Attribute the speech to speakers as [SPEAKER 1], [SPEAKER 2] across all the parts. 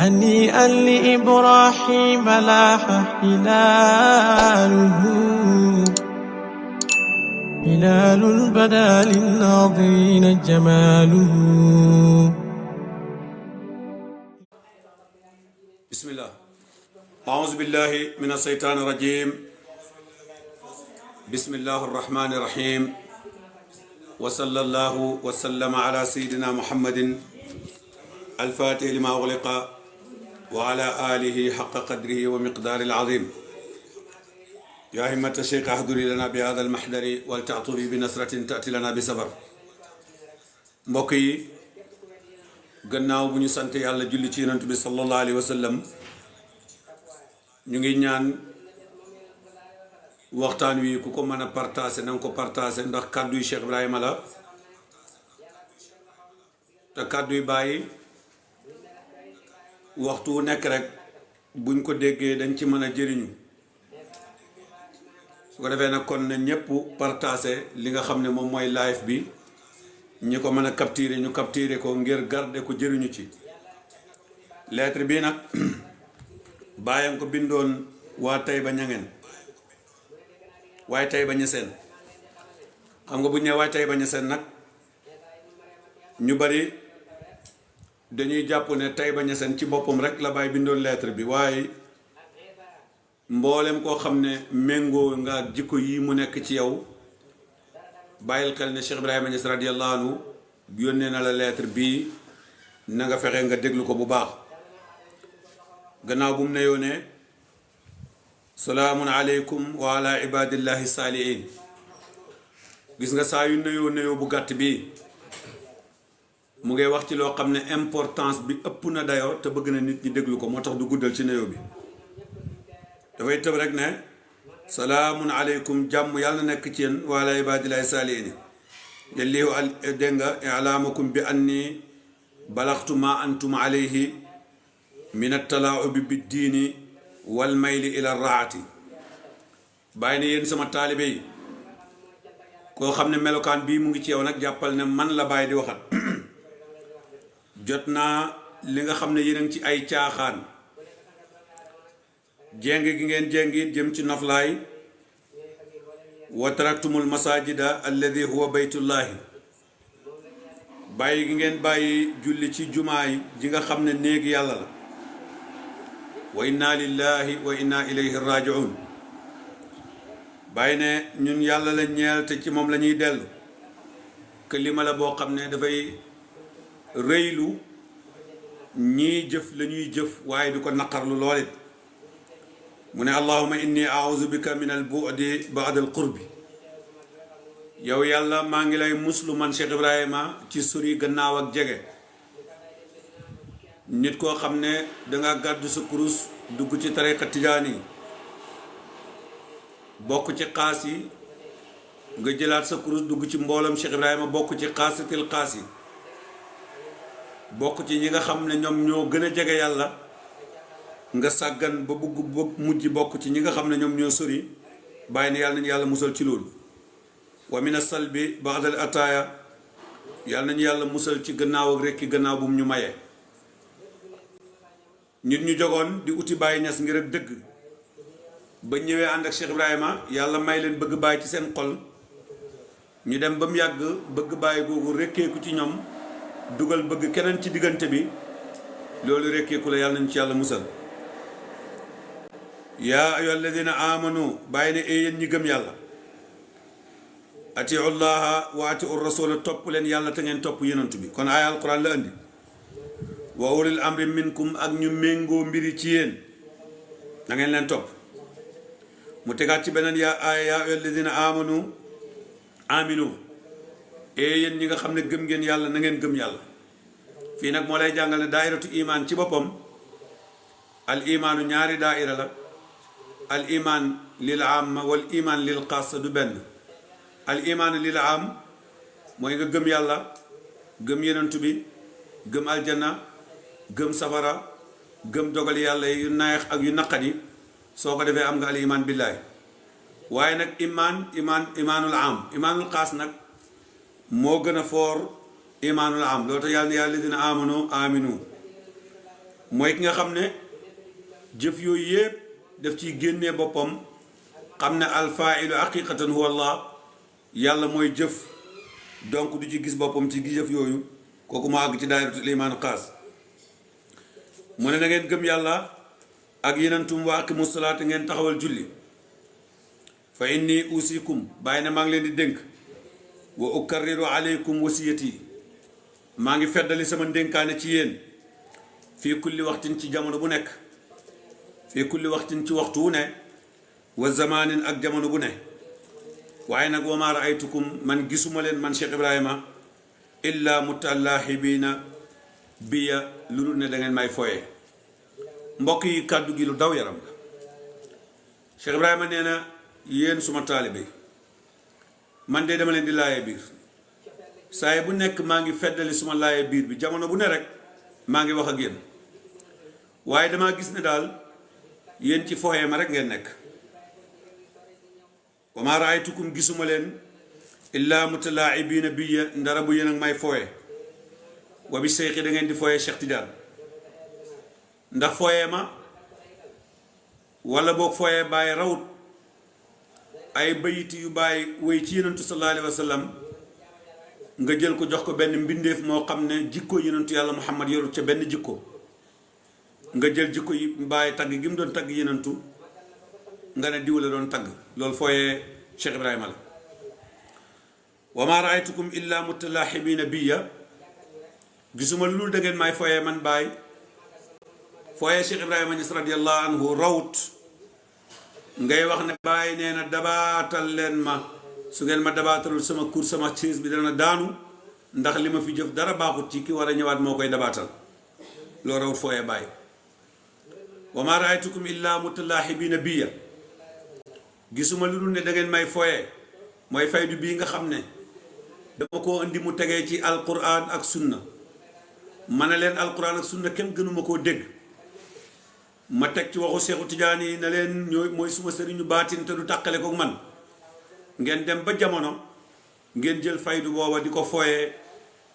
[SPEAKER 1] هنيئا لإبراهيم لاح هلاله هلال بدا للناظرين جماله.
[SPEAKER 2] بسم الله. أعوذ بالله من الشيطان الرجيم. بسم الله الرحمن الرحيم. وصلى الله وسلم على سيدنا محمد الفاتح لما أغلق وعلى آله حق قدره ومقدار العظيم. يا همة الشيخ احضري لنا بهذا المحضر ولتعطفي بنصرة تأتي لنا بسفر. mbokk yi gannaaw bu ñu sant yàlla julli ci yonent bi sallallahu alayhi wa sallam ñu ngi ñaan waxtaan wi ku ko mën a partager na nga ko partager ndax kàddu yu Cheikh Ibrahima la te kàddu yu bàyyi waxtu wu nekk rek buñ ko déggee dañ ci mën a jëriñu su ko defee nag kon ne ñëpp partager li nga xam ne moom mooy live bi ñi ko mën a capturer ñu capturer ko ngir garder ko jëriñu ci. lettre bii nag bàyyam ko bindoon waa Taïba Niangène waaye Taïba Niassène xam nga bu ñu nee waaye Taïba Niassène nag ñu bari dañuy jàpp ne Taïba Niassène ci boppam rek la bàyyi bindoon lettre bi waaye mboolem koo xam ne méngoo nga ak jikko yi mu nekk ci yow bàyyil xel ne Cheikh Ibrahima Niass radiyallahu anhu yónnee na la lettre bii na nga fexe nga déglu ko bu baax. gannaaw bu mu ne yoo ne salaamun aleykum wa ala ibadillahi saalihin gis nga saa yu nuyoo bu gàtt bi mu ngay wax ci loo xam ne importance bi ëpp na dayoo te bëgg na nit ñi déglu ko moo tax du guddal ci nuyoo bi dafay tëb rek ne salaamun aleykum jàmm yàlla nekk ci yéen wa ala ibadillahi saalihin yallihu dégg nga ilaamakum bi anni balaxtu ma antum alayhi min attalaacubi biddiini wal mayli ila raati bàyyi ne yéen sama taalibe yi koo xam ne melokaan bii mu ngi ci yow nag jàppal ne man la bàyyi di waxat jot naa li nga xam ne yéen a ngi ci ay caaxaan jéng gi ngeen jéngi jëm ci noflaay wa taraktumul masajida alladi huwa baytullahi bàyyi gi ngeen bàyyi julli ci jumaay ji nga xam ne néegi yàlla la wa inna lillahi wa inna ilayhi rajiun bàyyi ne ñun yàlla la ñeel te ci moom la ñuy dellu kalima la boo xam ne dafay rëylu ñii jëf la ñuy jëf waaye du ko naqarlu loolit mu ne allahuma inni auzu bika min al bu'di ba'da al qurbi yow yàlla maa ngi lay muslu man Cheikh Ibrahima ci sori gannaaw ak jege nit koo xam ne danga gàddu sa kurus dugg ci tariqa tijaani bokk ci xaas yi nga jëlaat sa kurus dugg ci mboolam Cheikh Ibrahima bokk ci xaasatil xaas yi bokk ci ñi nga xam ne ñoom ñoo gën a jege yàlla nga sàggan ba bugg mujj bokk ci ñi nga xam ne ñoom ñoo sori bàyyi ne yàlla nañu yàlla musal ci loolu wa min as-salbi ba'da al-ataaya yàlla nañu yàlla musal ci gannaaw ak rekki gannaaw bu mu ñu mayee nit ñu jogoon di uti Baye Niass ngir ak dëgg ba ñëwee ànd ak Cheikh Ibrahima yàlla may leen bëgg Baye ci seen xol ñu dem ba mu yàgg bëgg Baye googu rekkeeku ci ñoom dugal bëgg keneen ci diggante bi loolu rekkeeku la yàlla nañu ci yàlla musal yaa ayyuha alladina amanu bàyyi ne yéen ñi gëm yàlla atiu llaha wa atiu rasula topp leen yàlla te ngeen topp yonent bi kon aaya alquran la andi wa ulil amri minkum ak ñu méngoo mbiri ci yéen da ngeen leen topp mu tegaat ci beneen yaa ayyuha alladina aminu yéen ñi nga xam ne gëm ngeen yàlla na ngeen gëm yàlla fii nag moo lay jàngal ne daairatu iman ci boppam al imaanu ñaari daaira la al iman lil amma wal iman lil xaasa du benn al iman lil am mooy nga gëm yàlla gëm yenentu bi gëm aljanna gëm safara gëm dogal yàlla yu neex ak yu naqadi soo ko defee am nga al iman billaahi waaye nag imaanul am imaanul xaas nag moo gën a foor imaanul am loolu tax yàlla ne yaa alladina amanu aminu mooy ki nga xam ne jëf yooyu yëpp daf ciy génnee boppam xam ne alfailu haqiqatan huwa allah yàlla mooy jëf donc du ci gis boppam ci jëf yooyu kooku mu àgg ci daayiratul imaan xaas mu ne na ngeen gëm yàlla ak yenentum wa aqimu salaata ngeen taxawal julli fa inni usikum bàyyi na maa ngi leen di dénk wa ukarriru aleykum wasiyati maa ngi feddali sama ndénkaane ci yéen fii kulli waxtin ci jamono bu nekk fii kulli waxtin ci waxtu wu ne wa zamanin ak jamono bu ne waaye nag wa maa raaytukum man gisuma leen man Cheikh Ibrahima illa mutallaahibiina biya lu dul ne da ngeen may foye mbokk yi kàddu gi lu daw yaram la Cheikh Ibrahima nee na yéen suma taalibe man de dama leen di laaye biir saa bu nekk maa ngi feddali suma laaye biir bi jamono bu ne rek maa ngi wax ak yéen waaye damaa gis ne daal yéen ci foye ma rek ngeen nekk wa maa raaytukum gisuma leen illaa mutalaa'ibiina biya ndara bu yéen ak may foye wa bi seyxi da ngeen di foye Cheikh Tidiane ndax foye ma wala boog foye bàyyi rawut ay bayiti yu bàyyi wéy ci yenentu sallallahu alayhi wa sallam nga jël ko jox ko benn mbindeef moo xam ne jikko yenentu yàlla Muhammad yorut ca benn jikko nga jël jikko yi bàyyi tagg gi mu doon tagg yenentu nga ne diw la doon tagg loolu fooyee Cheikh Ibrahima la wa ma raaytukum illa mutalaahibiina biya gisuma lu da ngeen may fooyee man bàyyi fooyee Cheikh Ibrahima Niass radiyallahu anhu rawut ngay wax ne bàyyi nee na dabaatal leen ma su ngeen ma dabaatalul sama kur sama ciis bi dana daanu ndax li ma fi jëf dara baaxut ci ki war a ñëwaat moo koy dabaatal loo rawut fooyee bàyyi wa ma raaytukum illa mutalaahibiina biya gisuma lu dul ne da ngeen may fooyee mooy faydu bii nga xam ne dama koo indi mu tegee ci alquran ak sunna ma ne leen alquran ak sunna kenn gënuma koo dégg ma teg ci waxu Seexu Tijaan yi ne leen ñooy mooy suma sëriñu baatin te du tàqale ko man ngeen dem ba jamono ngeen jël faydu booba di ko fooyee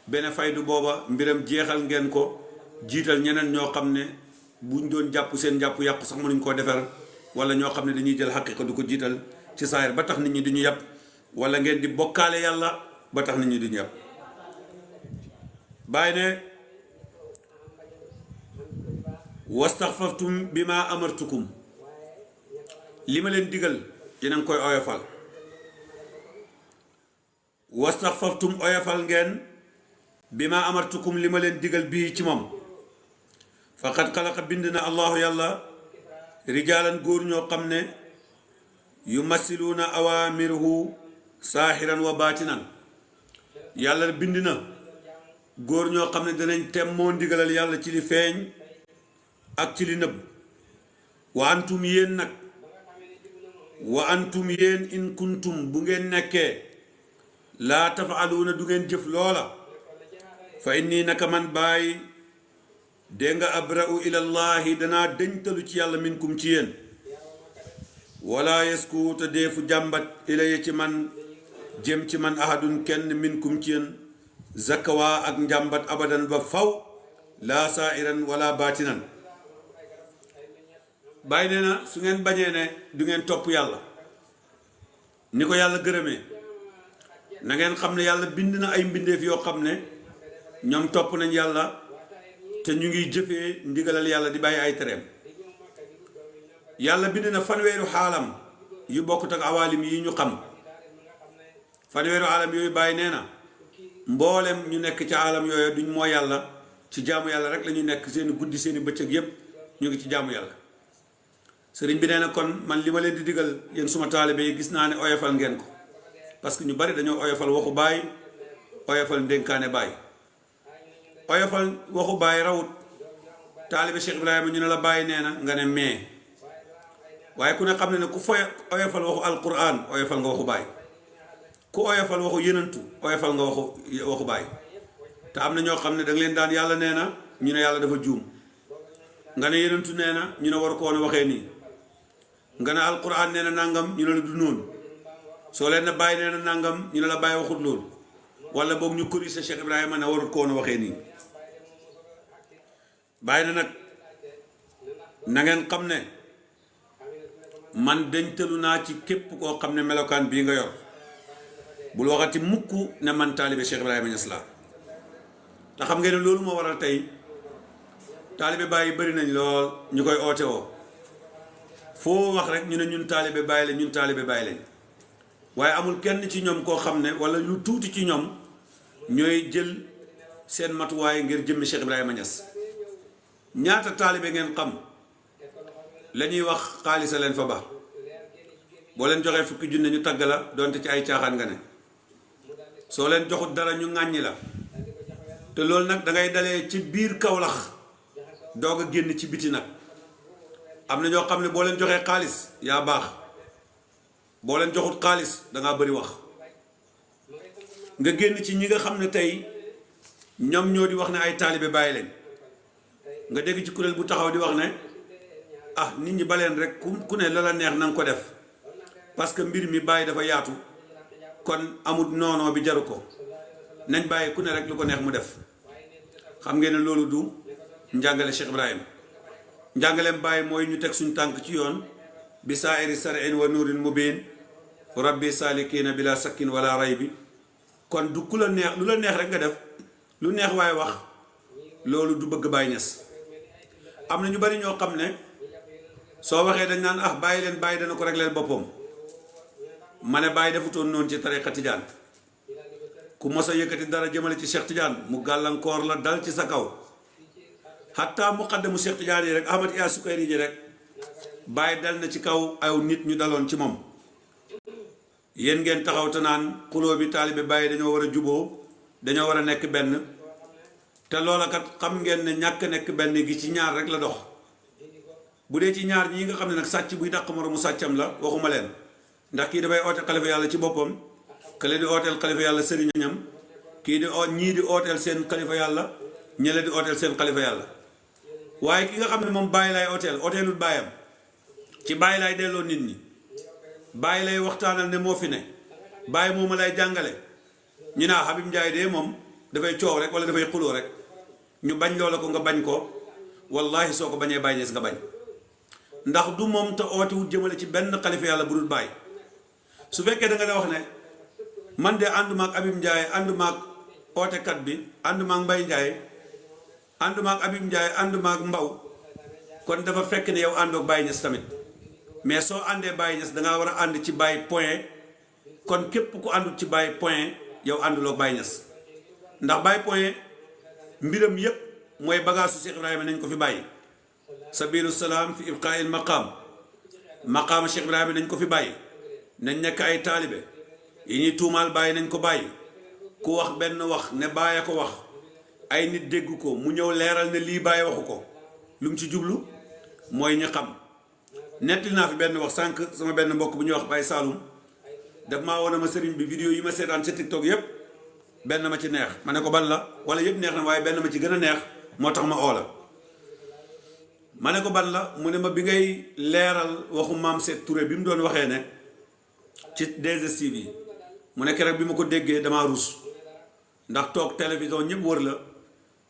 [SPEAKER 2] benn faydu booba mbiram jeexal ngeen ko jiital ñeneen ñoo xam ne buñ doon jàpp seen jàpp yàqu sax mënuñ koo defar wala ñoo xam ne dañuy jël xaqiqa du ko jiital ci saayir ba tax nit ñi duñu yàpp wala ngeen di bokkaale yàlla ba tax nit ñi duñu yàpp bàyyi ne wastaxfaftum bi ma amartukum li ma leen digal yéen a ngi koy oyofal wastaxfaftum oyofal ngeen bi ma amartukum li ma leen digal bii ci moom faqad xalaqa bind na allahu yàlla rijaalan góor ñoo xam ne yu masiluuna awaamiruhu saahiran wa baatinan yàlla bind na góor ñoo xam ne danañ temmoo ndigalal yàlla ci li feeñ ak ci li nëbb wa antum yéen nag wa antum yéen in kuntum bu ngeen nekkee laa tafaaluuna du ngeen jëf loola fa inni naka man bàyyi dégg nga abra'u ilallahi danaa dëñtalu ci yàlla minkum ci yéen wala yasku te deefu jàmbat ilaya ci man jëm ci man ahadun kenn minkum ci yéen zakawaa ak njàmbat abadan ba faw laa saa'iran wala baatinan bàyyi nee na su ngeen bañee ne du ngeen topp yàlla ni ko yàlla gërëmee na ngeen xam ne yàlla bind na ay mbindeef yoo xam ne ñoom topp nañ yàlla te ñu ngi jëfee ndigalal yàlla di bàyyi ay tereem yàlla bind na fanweeru xaalam yu bokkut ak awaalim yi ñu xam fanweeru xaalam yooyu bàyyi nee na mboolem ñu nekk ci xaalam yooyu duñ moo yàlla ci jaamu yàlla rek la ñu nekk seeni guddi seeni bëccëg yépp ñu ngi ci jaamu yàlla sëriñ bi nee na kon man li ma leen di digal yéen suma taalibe yi gis naa ne oyofal ngeen ko parce que ñu bari dañoo oyofal waxu baay oyofal ndénkaane baay oyofal waxu baay rawut taalibe Cheikh Ibrahima ñu ne la bàyyi nee na nga ne mais waaye ku ne xam ne ne ku foy oyofal waxu alquran oyofal nga waxu baay ku oyofal waxu yenantu oyofal nga waxu baay te am na ñoo xam ne da nga leen daan yàlla nee na ñu ne yàlla dafa juum nga ne yenantu nee na ñu ne war ko woon a waxee nii nga ne alquran nee na nangam ñu ne la du noonu soo leen ne bàyyi nee na nangam ñu ne la bàyyi waxut loolu wala boog ñu corrigé Cheikh Ibrahima ne warut ko woon a waxee nii bàyyi na nag na ngeen xam ne man deñtalu naa ci képp koo xam ne melokaan bii nga yor bul waxati mukk ne man taalibe Cheikh Ibrahima Niass laa te xam ngeen ne loolu moo waral tey taalibe Baay bari nañ lool ñu koy oote woo foo wax rek ñu ne ñun taalibe Baay lañ ñun taalibe Baay lañ waaye amul kenn ci ñoom koo xam ne wala lu tuuti ci ñoom ñooy jël seen matuwaay ngir jëmmi Cheikh Ibrahima Niass ñaata taalibe ngeen xam la ñuy wax xaalisa leen fa ba boo leen joxee fukki junne ñu tagg la donte ci ay caaxaan nga ne soo leen joxut dara ñu ŋàññi la te loolu nag da ngay dalee ci biir Kawlax doog a génn ci biti nag am na ñoo xam ne boo leen joxee xaalis yaa baax boo leen joxut xaalis dangaa bëri wax nga génn ci ñi nga xam ne tey ñoom ñoo di wax ne ay taalibe Baay leen nga dégg ci kuréel bu taxaw di wax ne ah nit ñi baleen rek ku ne la la neex na nga ko def parce que mbir mi Baay dafa yaatu kon amul noonoo bi jaru ko nañ bàyyi ku ne rek lu ko neex mu def xam ngeen ne loolu du njàngale Cheikh Ibrahima njàngaleem Baay mooy ñu teg suñ tànk ci yoon bi saa'iri sar'in wa nuurin mubiin rabbi saalikiina bila sakkin wala raybi kon du ku la neex lu la neex rek nga def lu neex waaye wax loolu du bëgg Baay Ñas am na ñu bari ñoo xam ne soo waxee dañ naan ah bàyyi leen Baay dana ko régleel boppam ma ne Baay defutoon noonu ci tariqa Tijaan ku mos a yëkkati dara jëmale ci Cheikh Tidiane mu gàllankoor la dal ci sa kaw xataa muqaddamu Cheikh Tidiane yi rek Ahmad Iya Sukayri ji rek Baay dal na ci kaw aw nit ñu daloon ci moom yéen ngeen taxaw te naan xuloo bi taalibe Baay dañoo war a juboo dañoo war a nekk benn te loola kat xam ngeen ne ñàkk nekk benn gi ci ñaar rek la dox bu dee ci ñaar ñii nga xam ne nag sàcc buy dàq moromu sàccam la waxuma leen ndax kii dafay oote xalifa yàlla ci boppam kële di ooteel xalifa yàlla sëriñam kii di ñii di ooteel seen xalifa yàlla ñële di ooteel seen xalifa yàlla waaye ki nga xam ne moom Baay lay ooteel ooteelut baayam ci Baay lay delloo nit ñi Baay lay waxtaanal ne moo fi ne Baay mooma lay jàngale ñu naa Habib Njaay de moom dafay coow rek wala dafay xuloo rek ñu bañ loola ko nga bañ ko wallahi soo ko bañee Baay Ñas nga bañ ndax du moom te ootewut jëmale ci benn xalifa yàlla bu dul Baay su fekkee da nga da wax ne man de ànduma ak Habib Ndiaye ànduma ak ootekat bi ànduma ak Mbay Ndiaye ànduma ak Habib Ndiaye ànduma ak Mbaw kon dafa fekk ne yow àndoog Baay Ñas tamit mais soo àndee Baay Ñas dangaa war a ànd ci Baay point kon képp ku àndut ci Baay point yow ànduloo Baay Ñas ndax Baay point mbiram yépp mooy bagaasu Cheikh Ibrahima nañ ko fi bàyyi sabilu salaam fi ibqaa'il maqaama Cheikh Ibrahima nañ ko fi bàyyi nañ nekk ay taalibe yi ñuy tuumaal Baay nañ ko bàyyi ku wax benn wax ne Baay a ko wax ay nit dégg ko mu ñëw leeral ne lii Baay waxu ko lu mu ci jublu mooy ñu xam nettali naa fi benn wax sànq sama benn mbokk bu ñuy wax Baay Saalum daf maa woon ma sëriñ bi vidéo yi ma seetaan ci TikTok yépp benn ma ci neex ma ne ko ban la wala yëpp neex na waaye benn ma ci gën a neex moo tax ma oola ma ne ko ban la mu ne ma bi ngay leeral waxu Maam Seet Touré bi mu doon waxee ne ci 2STV yi mu ne keroog bi ma ko déggee damaa ruus ndax toog télévision ñëpp wër la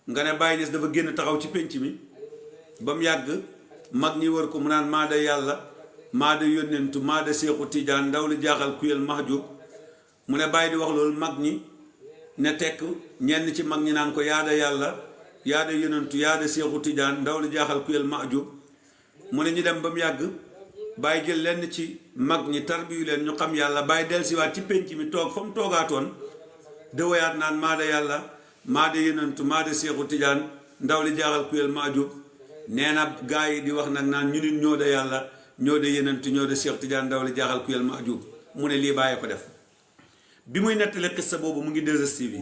[SPEAKER 2] nga ne Baay Ñas dafa génn taxaw ci pénc mi ba mu yàgg mag ñi wër ko mu naan maa da yàlla maa da yónnentu maa da Seexu Tijaan ndaw li jaaxal kuyel mahjub mu ne Baay di wax loolu mag ñi ne tekk ñenn ci mag ñi naan ko yaa da yàlla yaa da yónnentu yaa da Seexu Tijaan ndaw li jaaxal kuyel mahjub mu ne ñu dem ba mu yàgg Baay jël lenn ci mag ñi tarbiyu leen ñu xam yàlla Baay dellusiwaat ci pénc mi toog fa mu toogaatoon dëwayaat naan maa da yàlla maa da yónnentu maa da Seexu Tijaan ndaw li jaaxal kuyel mahjub nee na gaa yi di wax nag naan ñu nit ñoo da yàlla ñoo da yónnentu ñoo da Seexu Tijaan ndaw li jaaxal kuyel mahjub mu ne lii Baay ko def bi muy nettali xissa boobu mu ngi 2STV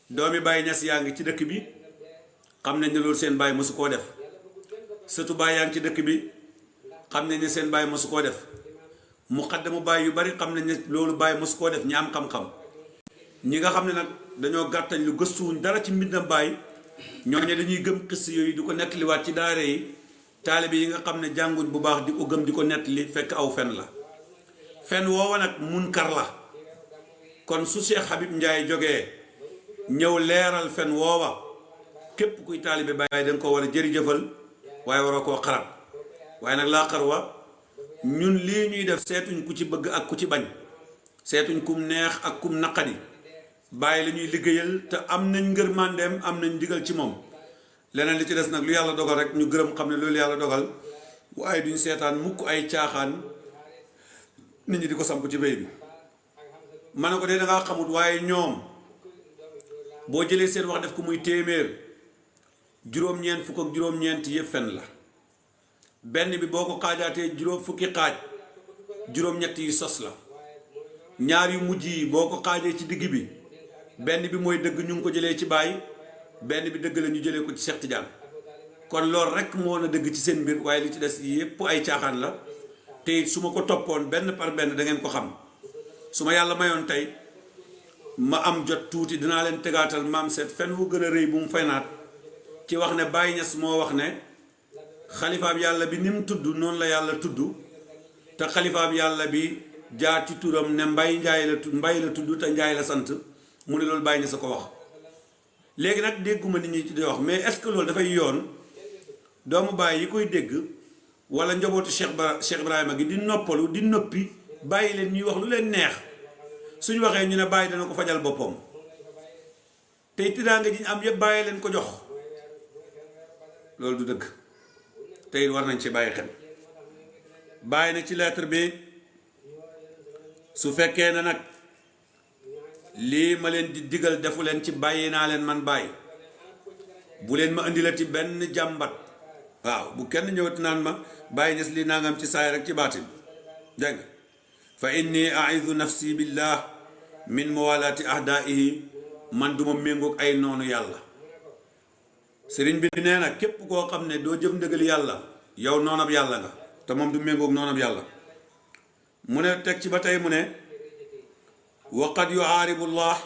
[SPEAKER 2] doomi Baay Ñas yaa ngi ci dëkk bi xam nañ ne loolu seen baay mosu koo def sëtu Baay yaa ngi ci dëkk bi xam nañ ne seen baay mosu koo def muqaddamu Baay yu bari xam nañ ne loolu Baay mosu koo def ñi am xam-xam ñi nga xam ne nag dañoo gàttañ lu gëstuwuñ dara ci mbindam Baay ñooñu dañuy gëm xissa yooyu di ko nettaliwaat ci daara yi taalibe yi nga xam ne jànguñ bu baax di ko gëm di ko nettali fekk aw fen la fen woowa nag munkar la kon su Cheikh Habib Ndiaye jógee ñëw leeral fen woowa képp kuy taalibe Baay da nga ko war a jërëjëfal waaye waroo koo xarab waaye nag laa xarwa ñun lii ñuy def seetuñ ku ci bëgg ak ku ci bañ seetuñ kum neex ak kum naqadi bàyyi la ñuy liggéeyal te am nañ ngërmandeem am nañ digal ci moom leneen li ci des nag lu yàlla dogal rek ñu gërëm xam ne loolu yàlla dogal waaye duñ seetaan mukk ay caaxaan nit ñi di ko samp ci béy bi ma ne ko de dangaa xamut waaye ñoom boo jëlee seen wax def ko muy téeméer juróom-ñeent fukk ak juróom-ñeent yëpp fen la benn bi boo ko xaajaatee juróom fukki xaaj juróom-ñett yi sos la ñaar yu mujj yi boo ko xaajee ci digg bi benn bi mooy dëgg ñu ngi ko jëlee ci Baay benn bi dëgg la ñu jëlee ko ci Cheikh Tidiane kon loolu rek moo na dëgg ci seen mbir waaye li ci des yépp ay caaxaan la te it su ma ko toppoon benn par benn da ngeen ko xam su ma yàlla mayoon tey ma am jot tuuti dinaa leen tegaatal maam seet fen wu gën a rëy bu mu fenaat ci wax ne Baye Niass moo wax ne xalifaab yàlla bi ni mu tudd noonu la yàlla tudd te xalifaab yàlla bi jaar ci turam ne Mbay la tudd te Njaay la sant mu ne loolu Baye Niass a ko wax léegi nag dégguma nit ñi di wax mais est-ce que loolu dafay yoon doomu Baye yi koy dégg wala njabootu Cheikh Ibrahima gi di noppalu di noppi bàyyi leen ñuy wax lu leen neex suñu waxee ñu ne Baye dana ko fajal boppam tey tiraanga ji ñu am yëpp bàyyi leen ko jox loolu du dëgg tey war nañ ci bàyyi xel bàyyi na ci lettre bi su fekkee ne nag lii ma leen di digal defu leen ci bàyyi naa leen man bàyyi bu leen ma indi la ci benn jàmbat waaw bu kenn ñëwati naan ma bàyyi Niass lii nangam ci saay rek ci baatin dégg nga fa inni aidu nafsi billah min mawalaati ahdaihi man duma méngoog ay noonu yàlla sëriñ bi nee na képp koo xam ne doo jëf ndëgal yàlla yow noonab yàlla nga te moom du méngoog noonab yàlla mu ne teg ci ba tey mu ne waqad yuaaribullah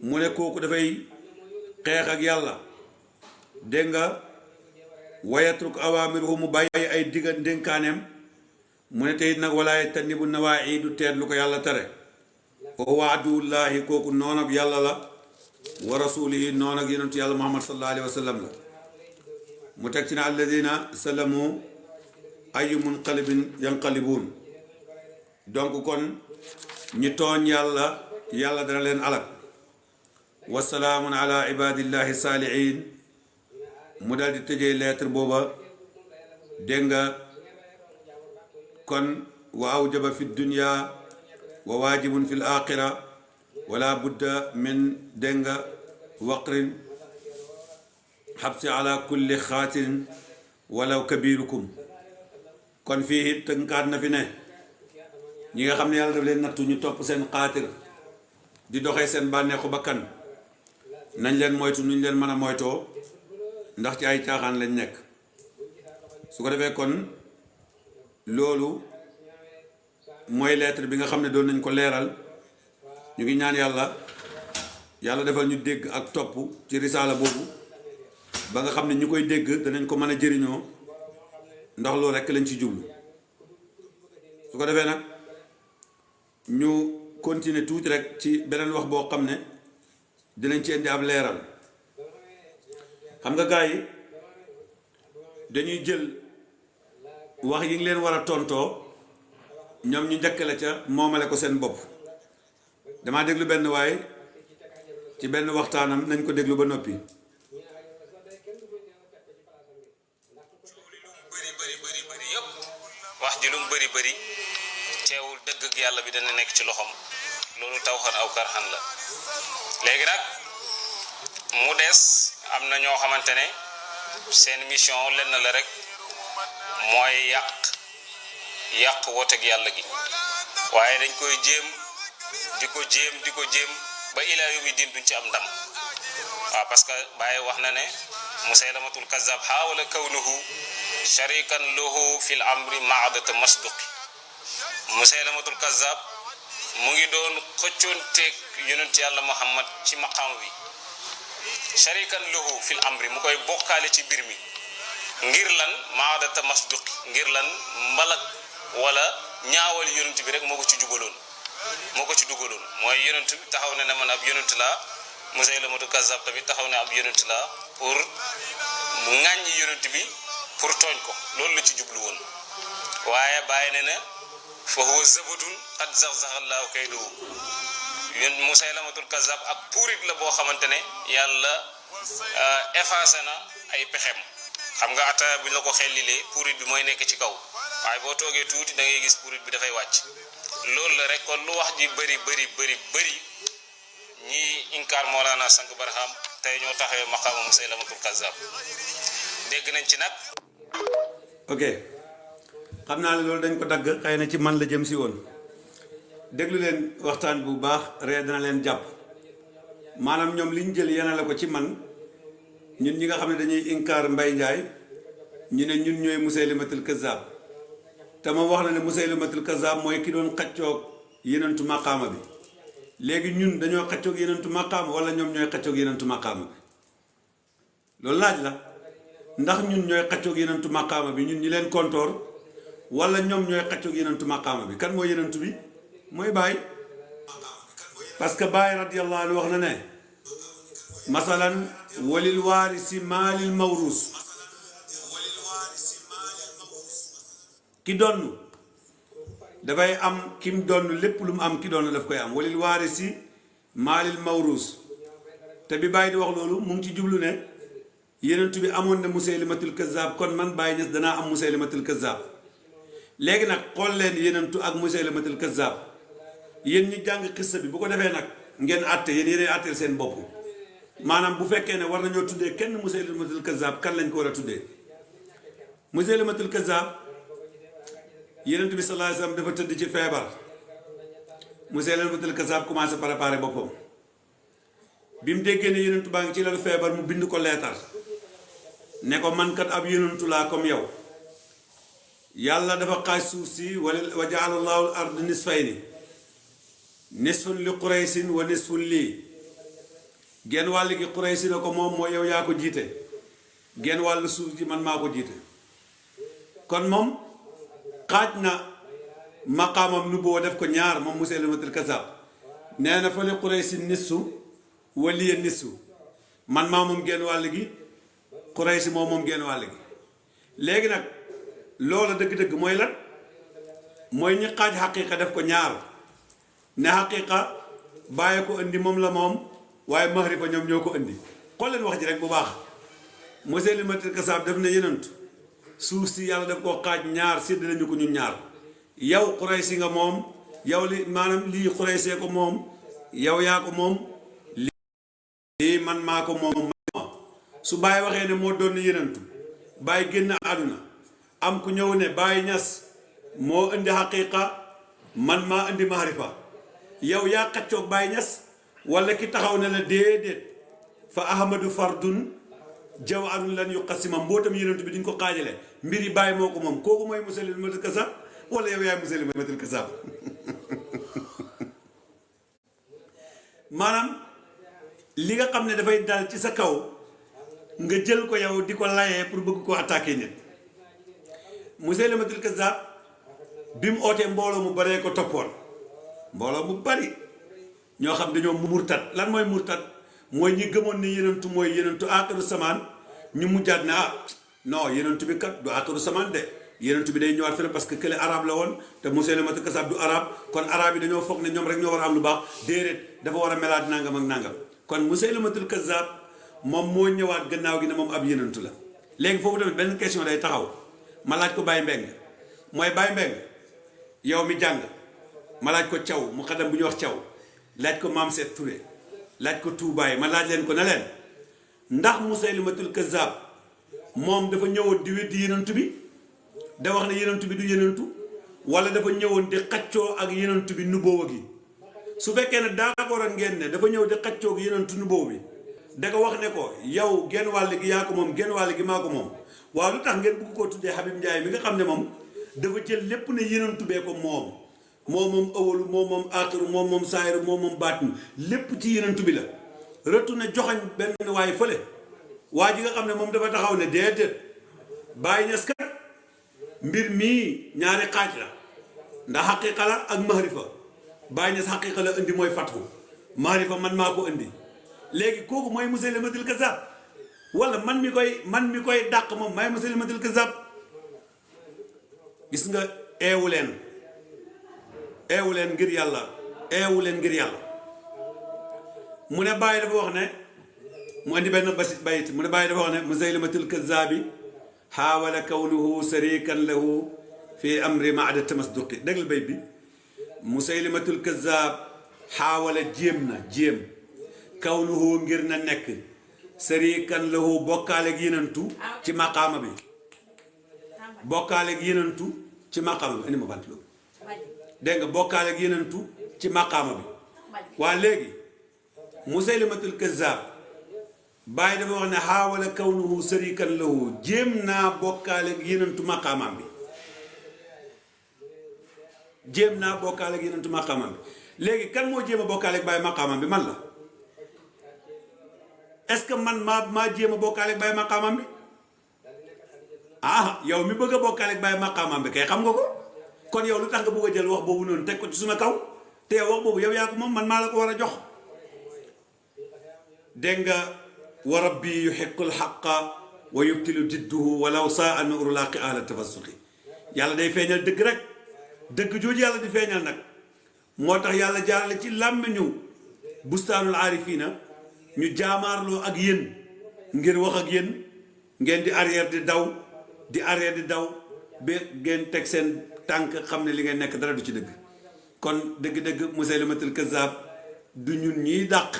[SPEAKER 2] mu ne kooku dafay xeex ak yàlla dégg nga wayatruk awaamiruhu mu bàyyi ay digga ndénkaaneem mu ne teyit nag walaay tannibu nawaayi du teet lu ko yàlla tere wa huwa aduwullahi kooku noonab yàlla la wa rasulihi noon ak yonentu yàlla muhammad sallallahu alayhi wa sallam la mu teg ci ne alladina salamu ayu munqalibin yanqalibuun donc kon ñi tooñ yàlla yàlla dana leen alak wa salaamun ala ibadillahi saalihin mu daal di tëjee lettre booba dégg nga kon wa awjaba fi dunya wa waajibun fi l axira wala budda min dégg nga waqrin xabsi ala kulli xaatin walaw kabirukum kon fii it tënkaat na fi ne ñi nga xam ne yàlla daf leen nattu ñu topp seen xaatir di doxee seen bànneexu bakkan nañ leen moytu nuñ leen mën a moytoo ndax ci ay caaxaan lañ nekk su ko defee kon loolu mooy lettre bi nga xam ne doon nañ ko leeral ñu ngi ñaan yàlla defal ñu dégg ak topp ci risaala boobu ba nga xam ne ñu koy dégg danañ ko mën a jëriñoo ndax loolu rekk lañ ci jublu su ko defee nag ñu continuer tuuti rek ci beneen wax boo xam ne dinañ ci indi ab leeral xam nga gars yi dañuy jël wax yi ngi leen war a tontoo ñoom ñu njëkk la ca moomale ko seen bopp damaa déglu benn waaye ci benn waxtaanam nañ ko déglu ba noppi
[SPEAKER 3] wax ji lu mu bëri bëri teewul dëgg ak yàlla bi dana nekk ci loxoom loolu tawxan aw karxan la léegi nag mu des am na ñoo xamante ne seen mission lenn la rek mooy yàq wooteeg yàlla gi waaye dañ koy jéem di ko jéem ba ilaa yawmi diin duñ ci am ndam waaw parce que Baye wax na ne Musaylamatul Kazzab xaawala kawnuhu sharikan lahu fil amri maadata masduqi Musaylamatul Kazzab mu ngi doon xëccoonteeg yonent yàlla Muhammad ci maqaam wi sharikan lahu fil amri mu koy bokkaale ci mbir mi ngir lan maadata masduqi ngir lan mbalak wala ñaawal yonent bi rek moo ko ci dugaloon mooy yonent bi taxaw ne man ab yonent laa Musaylamatul Kazzab tamit taxaw ne ab yonent laa pour mu ŋàññi yonent bi pour tooñ ko loolu la ci jublu woon waaye bàyyi ne na fa huwa zabadun qad zaxzaxa llaahu kaydahu yéen Musaylamatul Kazzab ak puurit la boo xamante ne yàlla effacé na ay pexem xam nga ata buñ la ko xellilee puurit bi mooy nekk ci kaw waaye boo toogee tuuti da ngay gis puurit bi dafay wàcc loolu la rek kon lu wax ji bëri ñi inkaar Mawlana Sang Barham tey ñoo taxawee maqaama Musaylamatul Kazzab dégg nañ ci nag.
[SPEAKER 2] ok xam naa ne loolu dañ ko dagg xëy na ci man la jëm si woon déglu leen waxtaan bu baax ree dana leen jàpp maanaam ñoom liñ jël yenale ko ci man ñun ñi nga xam ne dañuy inkaar Mbaye Ndiaye ñu ne ñun ñooy Musaylamatul Kazzab te ma wax na ne Musaylamatul Kazzab mooy ki doon xaccoog yenentu maqaama bi léegi ñun dañoo xaccoog yenentu maqaama wala ñoom ñooy xaccoog yenentu maqaama bi loolu laaj la ndax ñun ñooy xaccoog yenentu maqaama bi ñun ñi leen kontoor wala ñoom ñooy xaccoog yenentu maqaama bi kan mooy yenentu bi mooy Baay parce que Baay radiyallahu anhu wax na ne masalan walil waarisi maalil mawruus ki donn dafay am kim donn lépp lu mu am ki donn daf koy am walil waarisi maalil mawruus te bi Baay di wax loolu mu ngi ci jublu ne yenentu bi amoon na Musaylamatul Kazzab kon man Baay Ñas danaa am Musaylamatul Kazzab léegi nag xool leen yenentu ak Musaylamatul Kazzab yéen ñi jàng xissa bi bu ko defee nag ngeen àtte yéen àtteel seen bopp maanaam bu fekkee ne war nañoo tuddee kenn Musaylamatul Kazzab kan lañ ko war a tuddee Musaylamatul Kazzab yenentu bi sallallahu alayhi wasallam dafa tëdd ci feebar Musaylamatul Kazzab commencé préparer boppam bi mu déggee ne yenentu baa ngi ci lalu feebar mu bind ko leetar ne ko man kat ab yenentu laa comme yow yàlla dafa xaaj suuf si wa jaala llaahu al ard nisfayni nisfun li Quraysin wa nisfun lii genn wàll gi Quraysi na ko moom mooy yow yaa ko jiite genn wàll suuf gi man maa ko jiite kon moom xaaj na maqaamam nubuwa def ko ñaar moom Musaylamatul Kazzab nee na fa li Quraysin nisfu wa liya nisfu man maa moom genn wàll gi Quraysi moom genn wàll gi léegi nag loolu dëgg-dëgg mooy lan mooy ñi xaaj xaqiiqa def ko ñaar ne xaqiiqa bàyyi ko indi moom la moom waaye mahrifa ñoom ñoo ko indi xool leen wax ji rek bu baax Musaylamatul Kazzab def na yenentu suuf si yàlla daf koo xaaj ñaar sédd nañu ko ñun ñaar yow Quraysi nga moom yow li maanaam lii Quraysee ko moom yow yaa ko moom lii man maa ko moom su Baay waxee ne moo doon yenentu Baay génn àdduna am ku ñëw ne Baay Ñas moo indi xaqiiqa man maa indi mahrifa yow yaa xaccoog Baay Ñas wala ki taxaw ne la déedéet fa ahmadu fardun jawharun lan yuqasima mbootam yenentu bi duñ ko xaajale mbir yi Baay moo ko moom kooku mooy Musaylamatul Kazzab wala yow yaay Musaylamatul Kazzab maanaam li nga xam ne dafay dal ci sa kaw nga jël ko yow di ko layee pour bëgg ko attaquer nit Musaylamatul Kazzab bi mu ootee mbooloo mu baree ko toppoon mbooloo mu bari ñoo xam dañoo murtat lan mooy murtat mooy ñi gëmoon ne yenentu mooy yenentu aaxiru samaan ñu mujjaat ne non yenentu bi kat du aaxiru samaan de yenentu bi day ñëwaat feneen parce que kële arab la woon te Musaylamatul Kazzab du arab kon arab yi dañoo foog ne ñoom rek ñoo war a am lu baax déedéet dafa war a melaat nangam ak nangam kon Musaylamatul Kazzab moom moo ñëwaat gannaaw gi ne moom ab yenentu la léegi foofu tamit benn question day taxaw ma laaj ko Baye Mbeng mooy Baye Mbeng yow mi jàng ma laaj ko Thiaw mu xadam bu ñuy wax Thiaw laaj ko Maam Seet Touré laaj ko Toubaay ma laaj leen ko ne leen ndax Musaylamatul Kazzab moom dafa ñëwoon di weddi yenentu bi da wax ne yenentu bi du yenentu wala dafa ñëwoon di xaccoo ak yenentu bi nuboowa gi su fekkee ne d'accord ak ngeen ne dafa ñëw di xaccoo ak yenentu nuboow bi da ko wax ne ko yow genn wàll gi yaa ko moom genn wàll gi maa ko moom waaw lu tax ngeen bëgg koo tuddee Habib Ndiaye mi nga xam ne moom dafa jël lépp ne yenentu bee ko moom moom awalu moom aaxiru moom saayiru moom baatin lépp ci yenentu bi la rëttu ne joxañ benn waay fële waa ji nga xam ne moom dafa taxaw ne déedéet Baay Ñas kat mbir mii ñaari xaaj la ndax xaqiiqa la ak mahrifa Baay Ñas xaqiiqa la indi mooy fatxu mahrifa man maa ko indi léegi kooku mooy Musaylamatul Kazzab wala man mi koy dàq moom maay Musaylimatul Kazzab. gis nga eewu leen ngir yàlla mu ne bàyyi dafa wax ne mu indi benn bayit mu ne bàyyi dafa wax ne Musaylimatul Kazzabi xaawala kawnuhu sarikan lahu fi amri maada tamasduqi déggal bayit bi Musaylimatul Kazzab xaawala jéem kawnuhu ngir na nekk sarikan lahu bokkaaleeg yenantu ci maqaama bi bokkaaleeg yenantu ci maqaama bi indi ma bant loolu dégg nga bokkaaleeg yenantu ci maqaama bi waa léegi Musaylimatul Kazzab bàyyi dafa wax ne xaawala kawnuhu sarikan lahu jéem naa bokkaaleeg yenantu maqaamam bi léegi kan moo jéem a bokkaaleeg bàyyi maqaamam bi man la est-ce que man maa jéem a bokkaaleeg bàyyi maqaamam bi yow mi bëgg a bokkaaleeg bàyyi maqaamam bi kay xam nga ko kon yow lu tax nga bëgg a jël wax boobu noonu teg ko ci suma kaw te yow wax boobu yow yaa ko moom man maa la ko war a jox dégg nga wa rabbi yuhiqqu alxaqa wa yubtilu didduhu walaw saa nuuru laqi ala tafassuqi yàlla day feeñal dëgg rek dëgg jooju yàlla di feeñal nag moo tax yàlla jaarale ci làmmiñu bustaanul aarifiina ñu jaamaarloo ak yéen ngir wax ak yéen ngeen di arrière di daw ba ngeen teg seen tànk xam ne li ngeen nekk dara du ci dëgg kon dëgg-dëgg Musaylimatul Kazzab du ñun ñiy dàq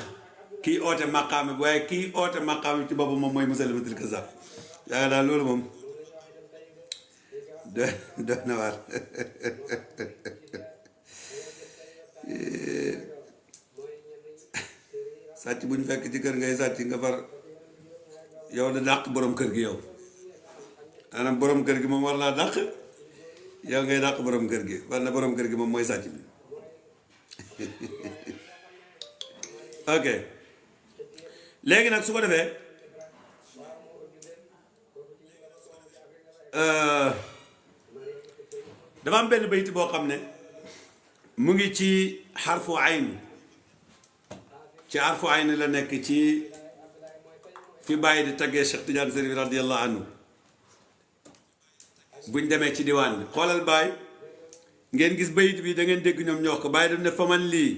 [SPEAKER 2] kii oote maqaame bi waaye kii oote maqaame bi ci boppam moom mooy Musaylimatul Kazzab yaa daal loolu moom doy na waar sàcc bu ñu fekk ci kër ngay sàcc nga far yow da dàq borom kër gi yow maanaam borom kër gi moom war laa dàq yow ngay dàq borom kër gi war na borom kër gi moom mooy sàcc bi ok léegi nag su ko defee dafa am benn bayti boo xam ne mu ngi ci xarfu ayn ci xarfu ayn la nekk ci fi bàyyi di taggee Cheikh Tidiane Chérif radiyallahu anhu buñ demee ci diwaan bi xoolal baay ngeen gis bayit bi da ngeen dégg ñoom ñoo ko bàyyi daf ne faman lii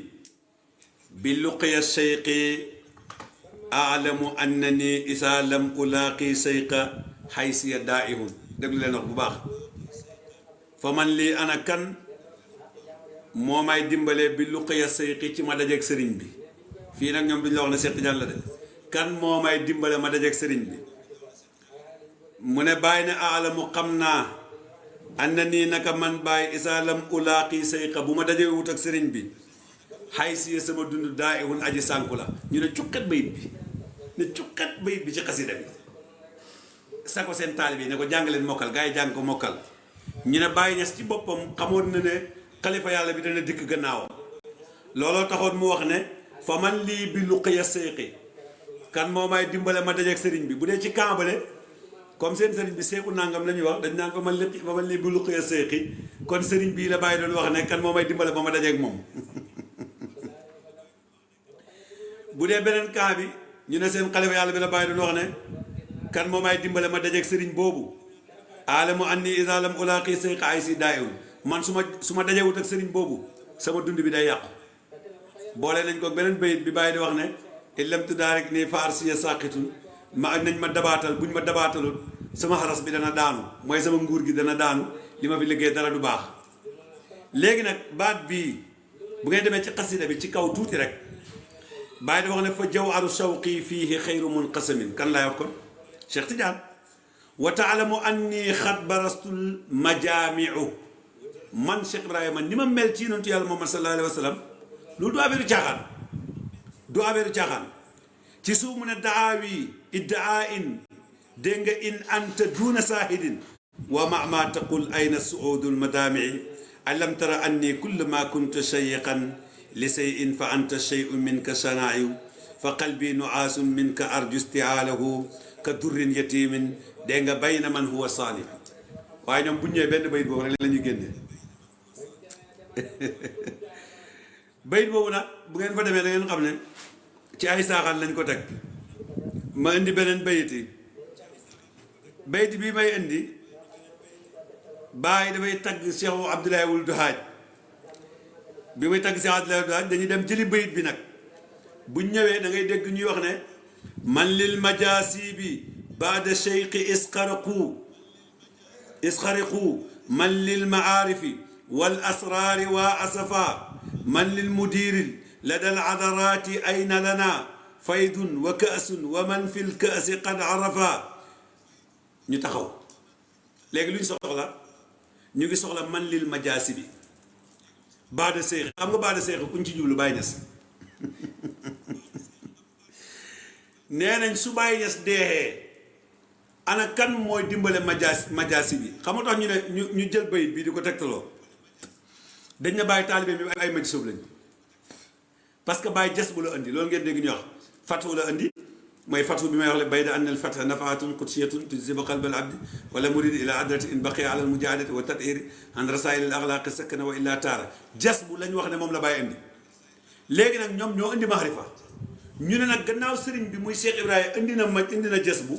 [SPEAKER 2] bi luqiya seyqi aalamu annani isa lam ulaaqi seyqa xaysiya daaihun déglu leen wax bu baax faman lii ana kan moo may dimbalee bi luqiya seyqi ci ma dajeeg sëriñ bi fii nag ñoom duñ la wax ne Cheikh Tidiane la de kan moo may dimbale ma dajeeg sëriñ bi mu ne bàyyi ne aalamu xam naa ànd na nii naka man bàyyi isaa lam ulaaqi sayqa bu ma dajee wut ak sëriñ bi xay si sama dund daa iwun aji sànku la ñu ne cukkat bayit bi ci xasida bi sa ko seen taalibe yi ne ko jàngaleen mokkal gaa yi jàng ko mokkal ñu ne bàyyi ñes ci boppam xamoon na ne xalifa yàlla bi dana dikk gannaawam looloo taxoon mu wax ne fa man lii bi luqiya sayqi kan moo may dimbale ma dajeeg sëriñ bi bu dee ci kambale comme seen sëriñ bi seeku nangam la ñuy wax dañ naan ko man lépp ba man lii bu luqee seexi kon sëriñ bii la bàyyi doon wax ne kan moo may dimbale ba ma dajeeg moom bu dee beneen cas bi ñu ne seen xalifa yàlla bi la bàyyi doon wax ne kan moo may dimbale ma dajeeg sëriñ boobu aalamu anni iza lam ulaaqi seeqa ay si daayiwul man su ma dajewut ak sëriñ boobu sama dund bi day yàqu boole nañ ko beneen bayit bi bàyyi di wax ne illam tudaarik nii fa arsiya saqitun ma nañ ma dabaatal buñ ma dabaatalul sama xaras bi dana daanu mooy sama nguur gi dana daanu li ma fi liggéey dara du baax léegi nag baat bii bu ngay demee ci xasida bi ci kaw tuuti rek bàyyi di wax ne fa jawharu shawqi fiihi xayru munqasamin kan laay wax kon Cheikh Tidiane wa taalamu anni xat barastul majaamiu man Cheikh Ibrahima ni ma mel ci yonentu yàlla Muhammad sallallahu alayhi wa sallam loolu du affaire caaxaan ci suuf mu ne daawi iddaa in dégg nga in anta duuna saahidin wa ma taqul ayna suudul madaamii alam tara anni kulla ma kuntu shayiqan li sayin fa anta shay'un minka sanaayu fa qalbi nuaasun minka arju istihaalahu ka durrin yatimin dégg nga bayna man huwa saalih waaye ñoom bu ñëwee benn bayit boobu rek la ñuy génne bayit boobu nag bu ngeen fa demee da ngeen xam ne ci ay saaxaan lañ ko teg ma indi beneen bayiti bayiti bi may indi bàyyi dafay tagg Cheikh Abdoulaye Wuld Haaj bi may tagg Cheikh Abdoulaye Wuld Haaj dañuy dem jëli bayit bi nag buñ ñëwee da ngay dégg ñuy wax ne man lil majaasi bi baada cheikhi isxariqu man lil maarifi wal asraari waa asafa man lil mudiri lada al adaraati ayna lana faydun wa kaasun wa man fi l kaasi qad arafa ñu taxaw léegi lu ñu soxla ñu ngi soxla man lil majaasi bi baada cheikh xam nga baada cheikh kuñ ci jublu Baay Ñas nee nañ su Baay Ñas deexee ana kan mooy dimbale majaasi bi xam nga tax ñu ne ñu jël bayit bi di ko tegtaloo dañ na bàyyi taalibe bi ay maji soob lañ parce que Baay jas bu la andi loolu ngeen dégg ñu wax fatu la andi mooy fatu bi may wax le bayda anna al fatha nafaatun qudsiyatun tujzibu qalbal abdi wala murid ila adrati in baqiya ala al mujahadati wa tadhiri an rasail al axlaqi sakana wa illa taara jas bu lañ wax ne moom la Baay andi léegi nag ñoom ñoo indi maxrifa ñu ne nag gannaaw sëriñ bi muy Cheikh Ibrahima indi na jas bu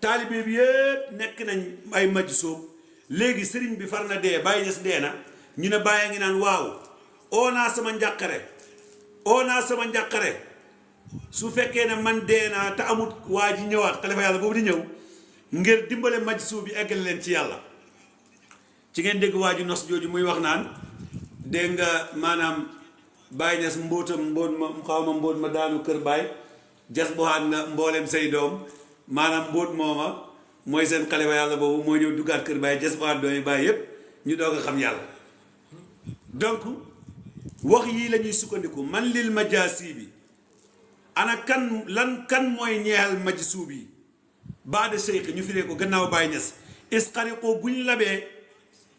[SPEAKER 2] taalibe bi yëpp nekk nañ ay maj soob léegi sëriñ bi far na dee Baay Ñas dee na ñu ne bàyyi ngi naan waaw oo naa sama njàqare su fekkee ne man dee naa te amut waa ji ñëwaat xalifa yàlla boobu di ñëw ngir dimbale maj soob bi eggale leen ci yàlla ci ngeen dégg waa ji nos jooju muy wax naan dégg nga maanaam Baay Ñas mbóot ma daanu kër baay jas bu xaat na mbooleem say doom maanaam mbóot mooma mooy seen xalifa yàlla boobu moo ñëw duggaat kër baay jas bu xaat doomi baay yépp ñu doog a xam yàlla donc wax yii la ñuy sukkandiku man lil majaasi bi ana kan mooy ñeexal maji suub yi baada cheikh ñu firee ko gannaaw Baay Ñas isxariqoo bu ñu labee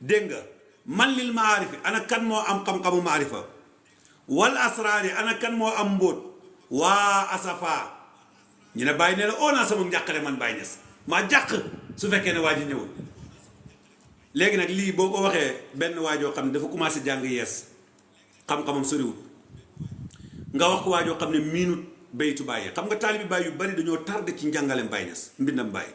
[SPEAKER 2] dégg nga man lil maarifi ana kan moo am xam-xamu maarifa wal asraari ana kan moo am mbóot waa asafa ñu ne bàyyi nee na oo naa sama njàqare man Baay Ñas maa jàq su fekkee ne waa ji ñëwul léegi nag lii boo ko waxee benn waajoo xam ne dafa commencé jàng yees xam-xamam soriwul nga wax ko waajoo xam ne miinut baytu bàyyi xam nga taalibi Baay yu bari dañoo tardé ci njàngaleem Baay Ñas mbindam Baay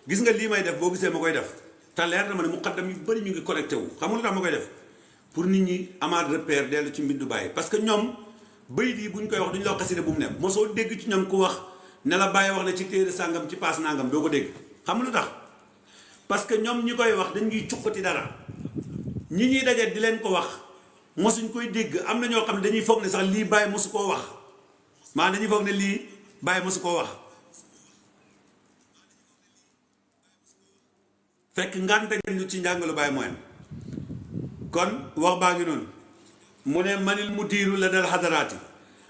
[SPEAKER 2] gis nga lii may def boo gisee ma koy def te leer na ma ne muqaddam yu bari ñu ngi connecté wu xam nga lu tax ma koy def pour nit ñi amaat repère dellu ci mbindu Baay parce que ñoom bayit yi bu ñu koy wax duñu la wax xasida bu mu ne mosoo dégg ci ñoom ku wax ne la Baay wax na ci téere sàngam ci paas nangam doo ko dégg xam nga lu tax parce que ñoom ñi koy wax dañuy cuqati dara ñi ñuy daje di leen ko wax mosuñ koy dégg am na ñoo xam ne dañuy foog ne sax lii Baay mosu koo wax maa dañuy foog ne lii Baay mosu koo wax fekk ngante ñu ci njàngalu Baay mooy kon wax baa ngi noonu mu ne manil mu diiru la dal xadaraati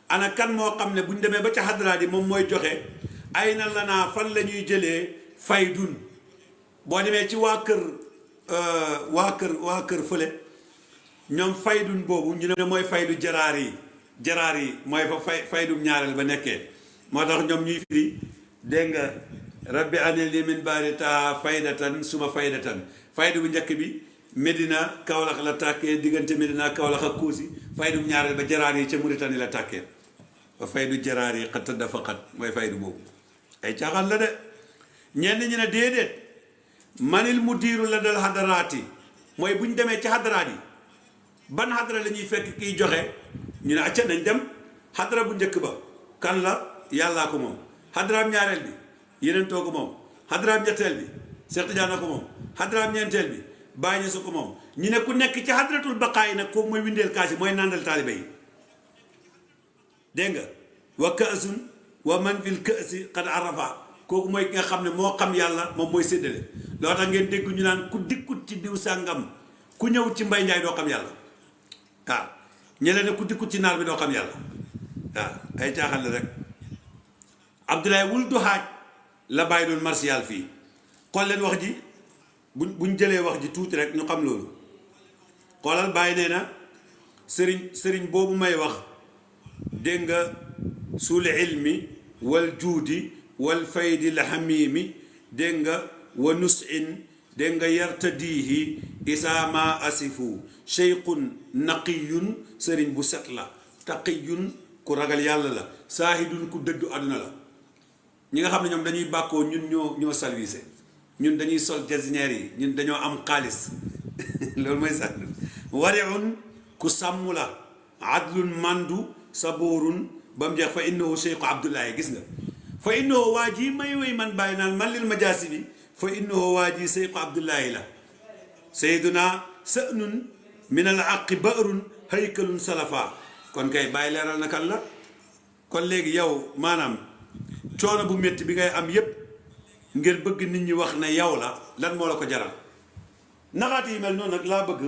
[SPEAKER 2] ana kan moo xam ne bu ñu demee ba ca xadaraat yi moom mooy joxe ay na la naa fan la ñuy jëlee faydun boo demee ci waa kër fële ñoom faydun boobu ñu ne mooy faydu jaraar yi mooy fa faydum ñaareel ba nekkee moo tax ñoom ñuy firi dégg nga rabbi anil li min baari taa faydatan suma faydatan faydu bu njëkk bi Medina Kaolack la tàkkee diggante Medina Kaolack ak Kousi faydum ñaareel ba jaraar yi ca Mauritanie la tàkkee ba faydu jaraar yi xat dafa xat mooy faydu boobu ay caaxaan la de ñenn ñi ne déedéet manil mu diiru la dal xadaraati mooy bu ñu demee ci xadaraat yi ban xadara la ñuy fekk kiy joxe ñu ne acca nañ dem xadara bu njëkk ba kan la yàllaa ko moom xadaraam ñaareel bi yeneen toogu moom xadaraam ñetteel bi Seex Tijaan ko moom xadaraam ñeenteel bi Baay Ñas ko moom ñu ne ku nekk ci xadaratul baqaa yi nag kooku mooy windeel kaas yi mooy nàndal taalibe yi dégg nga wa kaasun wa man fil kaasi qad arafa kooku mooy ki nga xam ne moo xam yàlla moom mooy séddale loo tax ngeen dégg ñu naan ku dikkut ci diw sàngam ku ñëwut ci Mbay Njaay doo xam yàlla waaw ñele ne ku dikkut ci naar bi doo xam yàlla waaw ay caaxaan la rek Abdoulaye Wuld Haaj la bàyyi doon martial fii xool leen wax ji buñ jëlee wax ji tuuti rek ñu xam loolu xoolal bàyyi nee na sëriñ boobu may wax dégg nga sul ilmi wal juudi wal faydi la xamiimi dégg nga wa nusin dégg nga yartadihi isaama asifu cheyqun naqiyun sëriñ bu set la taqiyun ku ragal yàlla la saahidun ku dëddu àdduna la ñi nga xam ne ñoom dañuy bàkkoo ñun ñoo salwisé ñun dañuy sol jasinière yi ñun dañoo am xaalis loolu mooy sax wariun ku sàmm la adlun mandu saboorun ba mu jeex fa innahu cheikhu abdullahi gis nga fa innahu waa ji may woy man bàyyi naan man lil majaasi bi fa innahu waa ji cheikhu abdullahi la sayduna sa'nun min al aqi ba'run haykalun salafa kon kay bàyyi leeral na kan la kon léegi yow maanaam coono bu métti bi ngay am yépp ngir bëgg nit ñi wax ne yow la lan moo la ko jaral naxaat yi mel noonu nag laa bëgg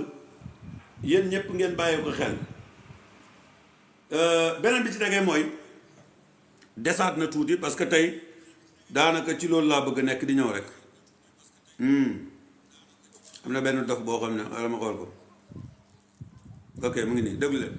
[SPEAKER 2] yéen ñëpp ngeen bàyyi ko xel beneen bi ci tegee mooy desaat na tuuti parce que tey daanaka ci loolu laa bëgg nekk di ñëw rek am na benn dof boo xam ne wala ma xool ko ok mu ngi nii déglu leen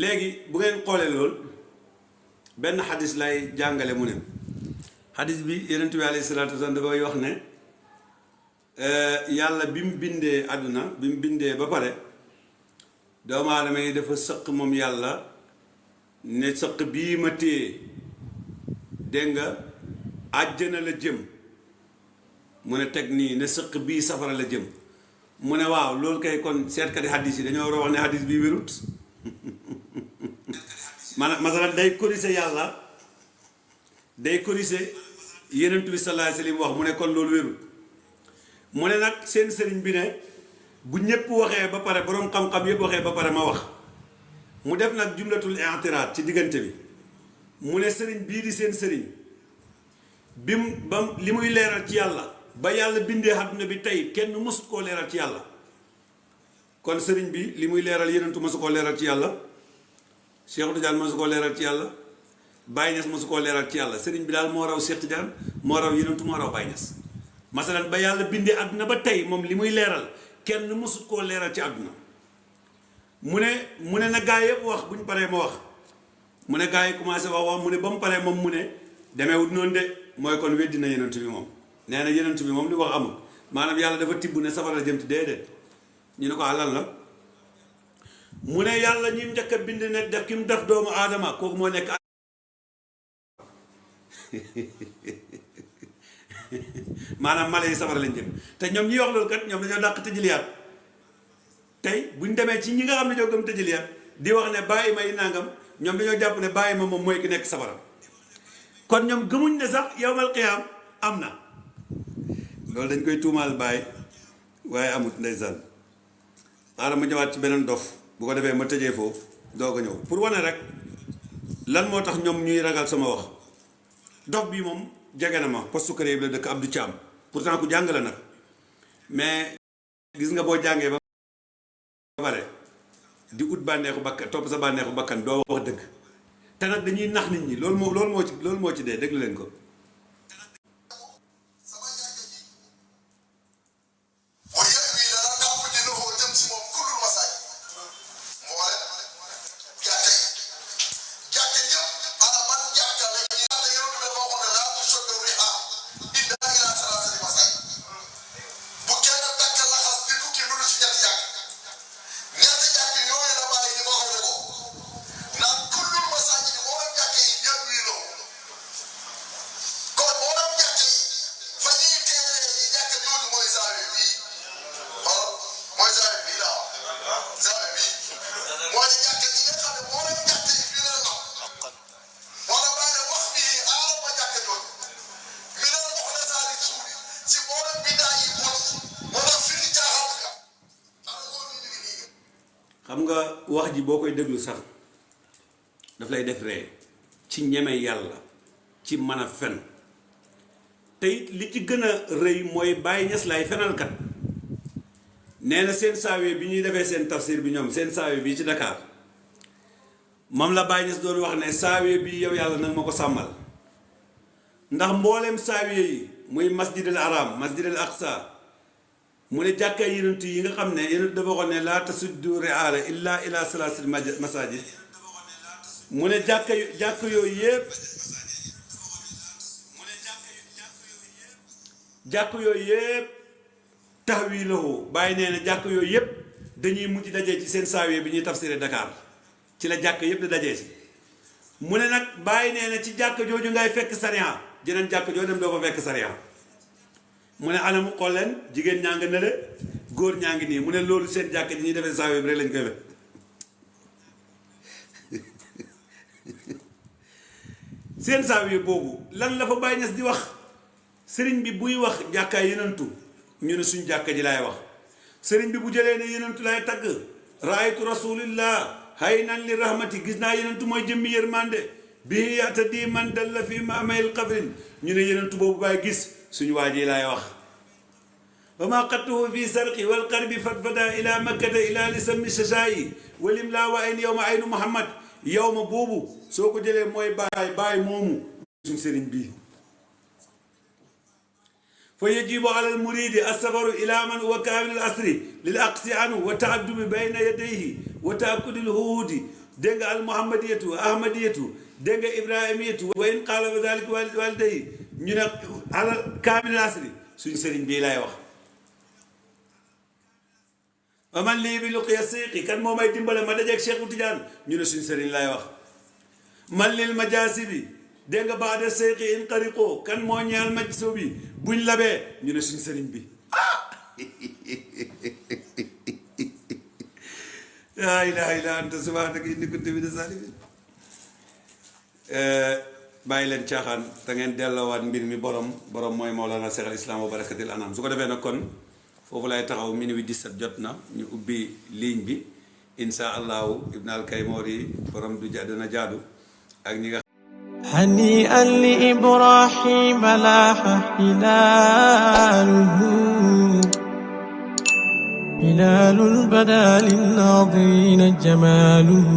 [SPEAKER 2] léegi bu ngeen xoolee lool benn xadis lay jàngale mu ne xadis bi yonent bi alayhi salaatu wasalaam dafay wax ne yàlla bi mu bindee àdduna bi mu bindee ba pare doomu aadama yi dafa sëq moom yàlla ne sëq bii ma téye dégg nga àjjana la jëm mu ne teg nii ne sëq bii safara la jëm mu ne waaw loolu kay kon seetkati xadis yi dañoo war a wax ne xadis bii wérut maanaam masalan day corriger yàlla day corriger Yonent bi sallallahu alayhi wa sallam wax mu ne kon loolu wérul mu ne nag seen sëriñ bi ne bu ñëpp waxee ba pare boroom xam-xam yëpp waxee ba pare ma wax mu def nag jumlatul i'tiraad ci diggante bi mu ne sëriñ bii di seen sëriñ bi mu ba li muy leeral ci yàlla ba yàlla bindee àdduna bi tey kenn mësut koo leeral ci yàlla kon sëriñ bi li muy leeral Yonentu mësu koo leeral ci yàlla Cheikh Tidiane mësu koo leeral ci yàlla Baye Niass mësu koo leeral ci yàlla sëriñ bi daal moo raw Cheikh Tidiane moo raw Yonentu moo raw Baye Niass masalan ba yàlla bindee àdduna ba tey moom li muy leeral kenn mësut koo leeral ci àdduna mu ne na gaa yëpp wax bu ñu paree ma wax mu ne gaa yi commencé wax mu ne ba mu paree moom mu ne demeewut noonu de mooy kon weddi na Yonent bi moom nee na Yonent bi moom li wax amul maanaam yàlla dafa tibb ne safara la jëm ci déedéet ñu ne ko alal la mu ne yàlla ñi njëkk a bind ne def ki mu def doomu aadama kooku moo nekk maanaam mala yi safara lañ jëm te ñoom ñi wax loolu kat ñoom dañoo dàq tëjaliyaat tey buñ demee ci ñi nga xam ne ñoo gëm tëjaliyaat di wax ne bàyyi ma yi nangam ñoom dañoo jàpp ne bàyyi ma moom mooy ki nekk safara kon ñoom gëmuñ ne sax yawmal qiyaam am na loolu dañ koy tuumaal bàyyi waaye amut ndeysaan xaaral ma ñëwaat ci beneen dof bu ko defee ma tëjee foofu doog a ñëw pour wane rek lan moo tax ñoom ñuy ragal sama wax dof bii moom jege na ma poste kër la dëkk Abdou Thiam pourtant ku jàng la nag mais gis nga boo jàngee ba bare di ut bànneexu bakkan topp sa bànneexu bakkan doo wax dëgg te nag dañuy nax nit ñi loolu moo ci dee déglu leen ko. xam nga wax ji boo koy déglu sax daf lay def ree ci ñeme yàlla ci mën a fen te it li ci gën a rëy mooy Baye Niass lay fenalkat nee na seen saawee bi ñuy defee seen tafsir bi ñoom seen saawee bi ci Dakar moom la Baye Niass doon wax ne saawee bi yow yàlla nag ma ko sàmmal ndax mbooleem saawee yi muy masjidil haram masjidil aqsa mu ne jàkka yonent yi nga xam ne yonent dafa waxoon ne laa tasuddu ri'aala illa ila salaasil masajid mu ne jàkk yooyu yëpp tahwiiluhu bàyyi nee na jàkk yooyu yëpp dañuy mujj dajee ci seen saawee bi ñuy tafsiree Dakar ci la jàkk yëpp di dajee si mu ne nag bàyyi nee na ci jàkk jooju ngay fekk sariya jeneen jàkk joo dem doo fa fekk sariya mu ne anamu xool leen jigéen ñaa nga nële góor ñaa ngi nii mu ne loolu seen jàkk ji ñuy defee saawee bi rek lañ koy def seen saawee boobu lan la fa Baye Niass di wax sëriñ bi buy wax jàkkaay yenentu ñu ne suñ jàkka ji laay wax sëriñ bi bu jëlee ne yenentu laay tagg raaytu rasulillah haynan li rahmati gis naa yenentu mooy jëmmi yërmande bii yaata di man dal la fi ma amayil xabrin ñu ne yenentu boobu Baye gis suñu waa ji laay wax wa ma qattuhu fi sarqi wal qarbi fatfada ila makkata ila lisami shashaayi walim laa wa ayn yow ma aynu muhammad yow ma boobu soo ko jëlee mooy baay moomu suñ sëriñ bii fa yajibu ala al muridi assafaru ila man huwa kaamil al asri lil aqsi anhu wa taaddubi bayna yadayhi wa taakudi al huudi dégg nga al muhammadiyatu ahmadiyatu dégg nga ibrahimiyatu wa in qaala wa dalika walidayi ñu ne ala kaamil al asri suñ sëriñ bii laay wax wa man lii bi luqiya seyqi kan moo may dimbale ma dajeeg Cheikh bu Tidiane ñu ne suñ sëriñ laay wax man lil majaasi bi dégg nga baada seyqi in qariqoo kan moo ñaal majso bi buñ labee ñu ne suñ sëriñ bi laa ilaaha illa anta subhaanaka inni kuntu mina zaalimiin bàyyi leen caaxaan te ngeen delloowaat mbir mi borom mooy Mawlana Cheikh al Islam wa barakatil anam su ko defee nag kon foofu lay taxaw minuit 17 jot na ñu ubbi ligne bi insha allahu ibn al Kaymoori borom du dana jaadu ak ñi nga
[SPEAKER 1] هنيئا لإبراهيم لاح هلاله هلال بدا للناظرين جماله